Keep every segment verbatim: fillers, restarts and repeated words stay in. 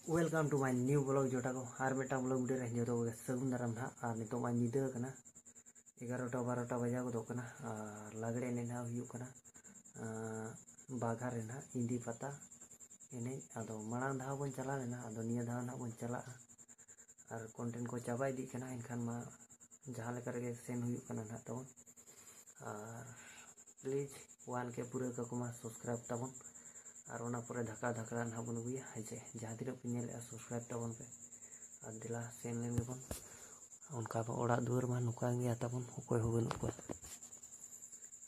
Welcome to my new vlog ᱡᱚᱴᱟ ᱠᱚ, ᱟᱨ ᱢᱤᱫᱴᱟᱝ vlog video ᱨᱮ ᱡᱚᱛᱚ ᱠᱚᱜᱮ ᱥᱟᱹᱜᱩᱱ ᱫᱟᱨᱟᱢ ᱱᱟᱦᱟᱜ᱾ ᱟᱨ ᱱᱤᱛᱚᱜ ᱢᱟ ᱧᱤᱫᱟᱹ ᱟᱠᱟᱱᱟ, ᱮᱜᱟᱨᱚᱴᱟ ᱵᱟᱨᱚᱴᱟ ᱵᱟᱡᱟᱣ ᱜᱚᱫᱚᱜ ᱠᱟᱱᱟ᱾ ᱟᱨ ᱞᱟᱜᱽᱲᱮ ᱮᱱᱮᱡ ᱱᱟᱦᱟᱜ ᱦᱩᱭᱩᱜ ᱠᱟᱱᱟ, ᱟᱸ, ᱵᱟᱜᱷᱟ ᱨᱮ ᱱᱟᱦᱟᱜ ᱤᱸᱫᱤ ᱯᱟᱛᱟ ᱮᱱᱮᱡ᱾ ᱟᱫᱚ ᱢᱟᱲᱟᱝ ᱫᱷᱟᱣ ᱵᱚᱱ ᱪᱟᱞᱟᱣ ᱞᱮᱱᱟ, ᱟᱫᱚ ᱱᱤᱭᱟᱹ ᱫᱷᱟᱣ ᱱᱟᱦᱟᱜ ᱵᱚᱱ ᱪᱟᱞᱟᱜᱼᱟ᱾ ᱟᱨ content ᱠᱚ ᱪᱟᱵᱟ ᱤᱫᱤᱜ ᱠᱟᱱᱟ, ᱮᱱᱠᱷᱟᱱ ᱢᱟ ᱡᱟᱦᱟᱸ ᱞᱮᱠᱟ ᱨᱮᱜᱮ ᱥᱮᱱ ᱦᱩᱭᱩᱜ ᱠᱟᱱᱟ ᱱᱟᱦᱟᱜ ᱛᱟᱵᱚᱱ᱾ ᱟᱨ please one K ᱯᱩᱨᱟᱹᱣ ᱠᱟᱠᱚ ᱢᱟ subscribe ᱛᱟᱵᱚᱱ᱾ ᱟᱨ ᱚᱱᱟ ᱯᱚᱨᱮ ᱫᱷᱟᱠᱟ ᱫᱷᱟᱠᱲᱟ ᱱᱟᱦᱟᱜ ᱵᱚᱱ ᱟᱹᱜᱩᱭᱟ, ᱦᱮᱸ ᱪᱮ? ᱡᱟᱦᱟᱸ ᱛᱤᱱᱟᱹᱜ ᱯᱮ ᱧᱮᱞᱮᱫᱼᱟ, subscribe ᱛᱟᱵᱚᱱ ᱯᱮ᱾ ᱟᱨ ᱫᱮᱞᱟ ᱥᱮᱱ ᱞᱮᱱ ᱜᱮᱵᱚᱱ᱾ ᱚᱱᱠᱟ ᱢᱟ ᱚᱲᱟᱜ ᱫᱩᱣᱟᱹᱨ ᱢᱟ ᱱᱚᱝᱠᱟ ᱜᱮᱭᱟ ᱛᱟᱵᱚᱱ, ᱚᱠᱚᱭ ᱦᱚᱸ ᱵᱟᱹᱱᱩᱜ ᱠᱚᱣᱟ᱾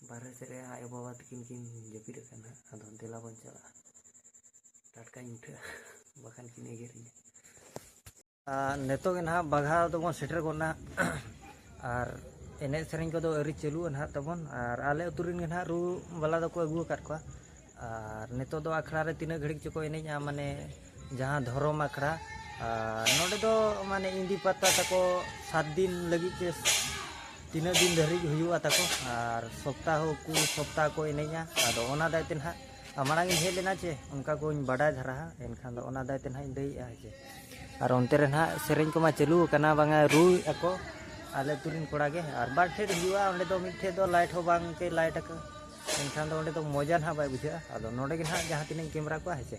ᱵᱟᱨᱦᱮ ᱥᱮᱫ ᱨᱮ ᱟᱭᱳᱼᱵᱟᱵᱟ ᱛᱟᱹᱠᱤᱱ ᱠᱤᱱ ᱡᱟᱹᱯᱤᱫ ᱟᱠᱟᱱᱟ, ᱟᱫᱚ ᱫᱮᱞᱟ ᱵᱚᱱ ᱪᱟᱞᱟᱜᱼᱟ᱾ ᱴᱟᱴᱠᱟᱧ ᱩᱴᱷᱟᱹᱜᱼᱟ, ᱵᱟᱠᱷᱟᱱ ᱠᱤᱱ ᱮᱜᱮᱨᱤᱧᱟ᱾ ᱟᱨ ᱱᱤᱛᱚᱜ ᱜᱮ ᱱᱟᱦᱟᱜ ᱵᱟᱜᱷᱟ ᱫᱚᱵᱚᱱ ᱥᱮᱴᱮᱨ ᱜᱚᱫ ᱱᱟ᱾ ᱟᱨ ᱮᱱᱮᱡ ᱥᱮᱨᱮᱧ ᱠᱚᱫᱚ ᱟᱹᱣᱨᱤ ᱪᱟᱹᱞᱩᱜᱼᱟ ᱱᱟᱦᱟᱜ ᱛᱟᱵᱚᱱ᱾ ᱟᱨ ᱟᱞᱮ ᱟᱹᱛᱩ ᱨᱮᱱ ᱜᱮ ᱱᱟᱦᱟᱜ ᱨᱩ ᱵᱟᱞᱟ ᱫᱚᱠᱚ ᱟᱹᱜᱩ ᱟᱠᱟᱫ ᱠᱚᱣᱟ᱾ ᱟᱨ ᱱᱤᱛᱚᱜ ᱫᱚ ᱟᱠᱷᱲᱟ ᱨᱮ ᱛᱤᱱᱟᱹᱜ ᱜᱷᱟᱹᱲᱤᱡ ᱪᱚᱠᱚ ᱮᱱᱮᱡᱼᱟ, ᱢᱟᱱᱮ ᱡᱟᱦᱟᱸ ᱫᱷᱚᱨᱚᱢ ᱟᱠᱷᱲᱟ᱾ ᱟᱨ ᱱᱚᱰᱮ ᱫᱚ ᱢᱟᱱᱮ ᱤᱸᱫᱤ ᱯᱟᱛᱟ ᱛᱟᱠᱚ ᱥᱟᱛ ᱫᱤᱱ ᱞᱟᱹᱜᱤᱫ ᱜᱮ, ᱛᱤᱱᱟᱹᱜ ᱫᱤᱱ ᱫᱷᱟᱹᱨᱤᱡ ᱦᱩᱭᱩᱜᱼᱟ ᱛᱟᱠᱚ᱾ ᱟᱨ ᱥᱚᱯᱛᱟᱦᱚ ᱠᱚ ᱥᱚᱯᱛᱟᱦᱚ ᱠᱚ ᱮᱱᱮᱡᱼᱟ᱾ ᱟᱫᱚ ᱚᱱᱟ ᱫᱟᱭ ᱛᱮ ᱱᱟᱦᱟᱜ ᱟᱨ ᱢᱟᱲᱟᱝ ᱤᱧ ᱦᱮᱡ ᱞᱮᱱᱟ ᱪᱮ, ᱚᱱᱠᱟ ᱠᱚᱧ ᱵᱟᱰᱟᱭ ᱫᱷᱟᱨᱟ ᱦᱟᱸᱜ, ᱮᱱᱠᱷᱟᱱ ᱫᱚ ᱚᱱᱟ ᱫᱟᱭ ᱛᱮ ᱱᱟᱦᱟᱜ ᱤᱧ ᱞᱟᱹᱭᱮᱜᱼᱟ, ᱦᱮᱸ ᱪᱮ᱾ ᱟᱨ ᱚᱱᱛᱮ ᱨᱮ ᱱᱟᱦᱟᱜ ᱥᱮᱨᱮᱧ ᱠᱚᱢᱟ ᱪᱟᱹᱞᱩ ᱟᱠᱟᱱᱟ, ᱵᱟᱝᱟ ᱨᱩᱭᱮᱫ ᱟᱠᱚ᱾ ᱟᱞᱮ ᱟᱹᱛᱩ ᱨᱮᱱ ᱠᱚᱲᱟ ᱜᱮ, ᱟᱨ ᱵᱟᱨ ᱴᱷᱮᱡ ᱦᱩᱭᱩᱜᱼᱟ, ᱚᱸᱰᱮ ᱫᱚ ᱢᱤᱫ ᱴᱷᱮᱡ ᱫᱚ ᱞᱟᱭᱤᱴ ᱦᱚᱸ ᱵᱟᱝ ᱠᱮ ᱞᱟᱭᱤᱴ ᱟᱠᱚ, ᱮᱱᱠᱷᱟᱱ ᱫᱚ ᱚᱸᱰᱮ ᱫᱚ ᱢᱚᱡᱟ ᱱᱟᱦᱟᱜ ᱵᱟᱭ ᱵᱩᱡᱷᱟᱹᱜᱼᱟ᱾ ᱟᱫᱚ ᱱᱚᱰᱮ ᱜᱮ ᱱᱟᱦᱟᱜ ᱡᱟᱦᱟᱸ ᱛᱤᱱᱟᱹᱜ ᱤᱧ ᱠᱮᱢᱮᱨᱟ ᱠᱚᱣᱟ, ᱦᱮᱸ ᱪᱮ᱾